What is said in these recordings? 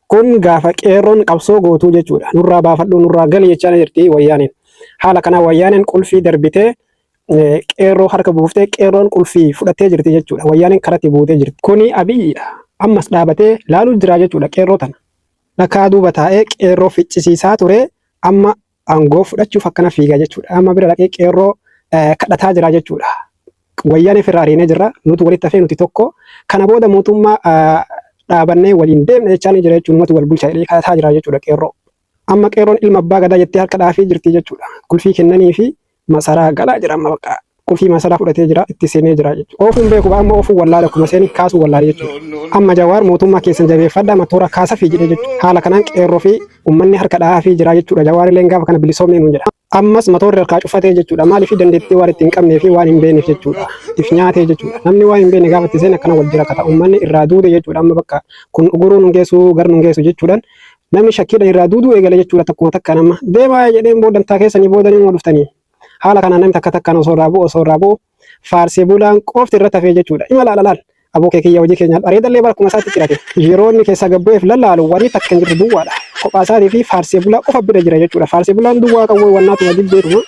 Kun gaafa qeerroon qabsoo gootuu jechuudha. Nurraa baafadhu, nurraa gali jechaa jirti wayyaaneen. Haala kanaan wayyaaneen qulfii darbitee qeerroo harka buuftee qeerroon qulfii fudhattee jirti jechuudha. Wayyaaneen karatti buutee jirti. Kuni Abiyyiidha. Ammas dhaabatee laaluu jira jechuudha qeerroo tana. Dhakaa duuba taa'ee qeerroo ficcisiisaa ture, amma aangoo fudhachuuf akkana fiigaa jechuudha. Amma bira dhaqee qeerroo kadhataa jira jechuudha. Wayyaanee firraa ariinee jirra. Nuti walitti hafee nuti tokko. Kana booda mootummaa dhaabannee waliin deemna jechaa ni jira jechuudha. Nuti wal bulchaa jedhee kadhataa jira jechuudha qeerroo. Amma qeerroon ilma abbaa gadaa jettee harka dhaafii jirti jechuudha. Qulfii kennanii fi masaraa galaa jira amma bakka. Qulfii masaraa fudhatee jira, itti seenee jira jechuudha. Oofuun beeku amma oofuu wallaale, akkuma seeni kaasuu wallaale jechuudha. Amma Jawaar mootummaa keessan jabeeffadha, matoora kaasafii jedhee jechuudha. Haala kanaan qeerroo fi uummanni harka dhaafii jira jechuudha. Jawaar illee gaafa kana bilisoomnee nuun jedha. Ammas matoorri harkaa cufatee jechuudha. Maaliif? Dandeettii waan itti hin qabnee fi waan hin beekneef jechuudha. If nyaatee jechuudha. Namni waan hin beekne gaafa itti seene akkana wal jira kata. Uummanni irraa duude jechuudha. Amma bakka kun uguruu nun geessu gar nun geessu jechuudhaan namni shakkiidhaan irraa duuduu eegale jechuudha. Takkuma takkaan amma deemaa jedheen boodantaa keessanii boodanii numa dhuftanii. Haala kanaan namni takka takkaan osoo irraa bu'u faarsee bulaan qofti irratti hafee jechuudha. Ima laala laal. Aboo kee kiyya hojii keenya bareedallee bara kuma isaatti cirate. Yeroo inni keessaa gabbu'eef lallaalu wanni takka hin jirtu, duwwaadha. Kophaa isaatii fi faarsee bulaa qofa bira jira jechuudha. Faarsee bulaan duwwaa qawwee wannaatuma dibbeetuma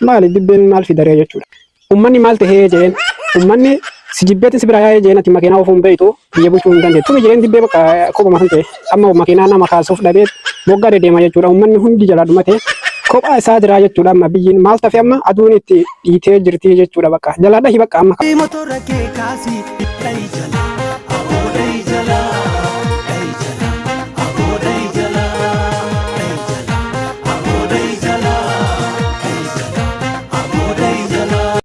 maali, dibbeen maal fidaree jechuudha. Uummanni maal tahee jeen, uummanni si jibbeetiin si bira yaa'ee jeen, ati makiinaa oofuu hin beektu, biyya bulchuu hin dandeettu. Tumi jireen dibbee bakka kophuma kan ta'e amma makiinaa nama kaasuuf dhabee moggaa dedeema jechuudha. Uummanni hundi jalaa dhumate, kophaa isaa jira jechuudha. Amma biyyiin maal tafe, amma aduun itti dhiitee jirti jechuudha, bakka jalaa dhahi bakka amma. Motora kee kaasii dhahi jala.